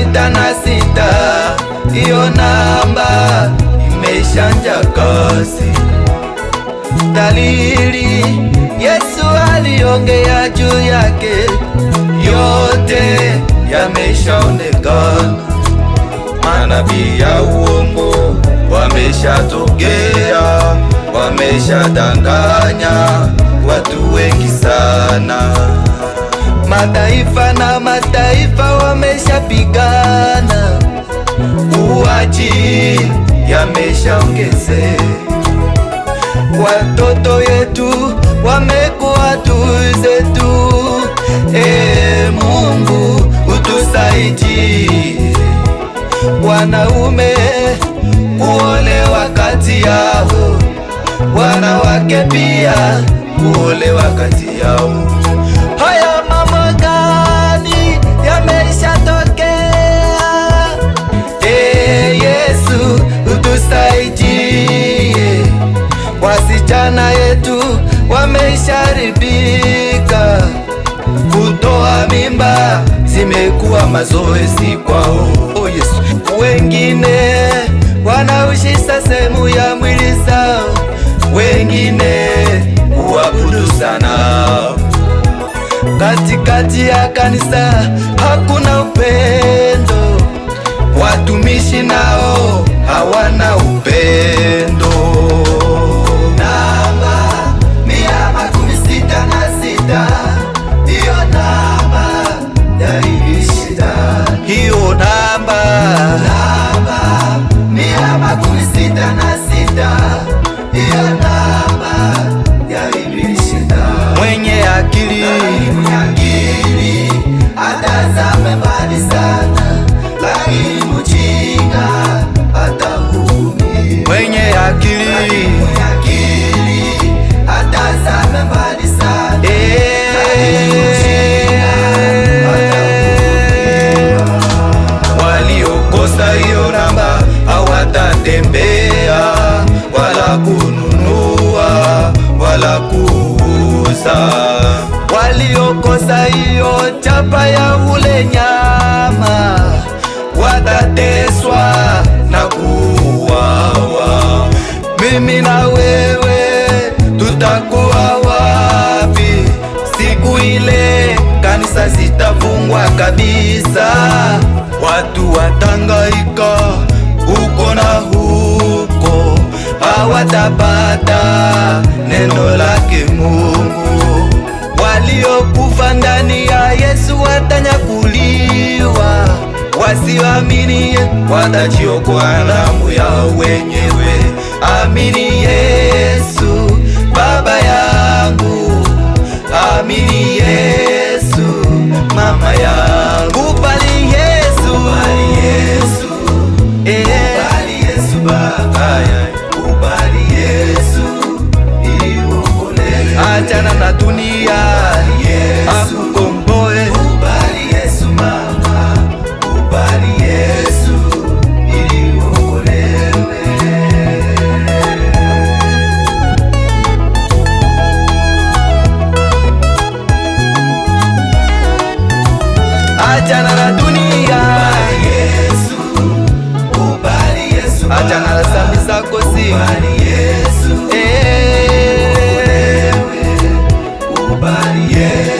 66, hiyo namba imeshanja kasi. Dalili Yesu aliongea juu yake, yote yameshaonekana. Manabii ya uongo wameshatokea, wameshadanganya watu wengi sana. Mataifa na mataifa wameshapigana, uaji yameshaongezeka. Watoto yetu wamekuwa adui zetu. E Mungu utusaidie. Wanaume kuolewa kati yao, wanawake pia kuolewa kati yao. Haya mambo gani yameshatokea? E Yesu utusaidie. Wasichana yetu wamesharibika, kutoa mimba zimekuwa mazoezi kwao. Oh Yesu, wengine wanaushisha sehemu ya mwili zao, wengine kuabudu sana. Katikati ya kanisa hakuna upendo, watumishi nao hawana upendo. Namba 166, hiyo namba ya shetani. Hiyo namba 166, hiyo namba ya shetani. Mwenye akili atazame mbali sana, lakini mjinga atahukumiwa. Mwenye akili atazame mbali sana, lakini mjinga atahukumiwa. Waliokosa hiyo namba hawatatembea wala kununua wala kuuza. Waliokosa hiyo chapa ya ule nyama watateswa na kuuawa. Mimi na wewe tutakuwa wapi siku ile? Kanisa zitafungwa kabisa, watu watangaika huko na huko, hawatapata neno lake Mungu. Waliokufa ndani ya Yesu watanyakuliwa, wasioamini watajiokoa damu yao wenyewe. Amini Yesu baba yangu, amini Yesu mama yangu, kubali Yesu, kubali Yesu, kubali Yesu baba, kubali Yesu ili uokolewe. Achana na dunia, akukomboe. Kubali Yesu mama, kubali Yesu ili uokolewe. Achana na dunia, Yesu, kubali Yesu, achana na dhambi zako, si kubali Yesu, kubali Yesu.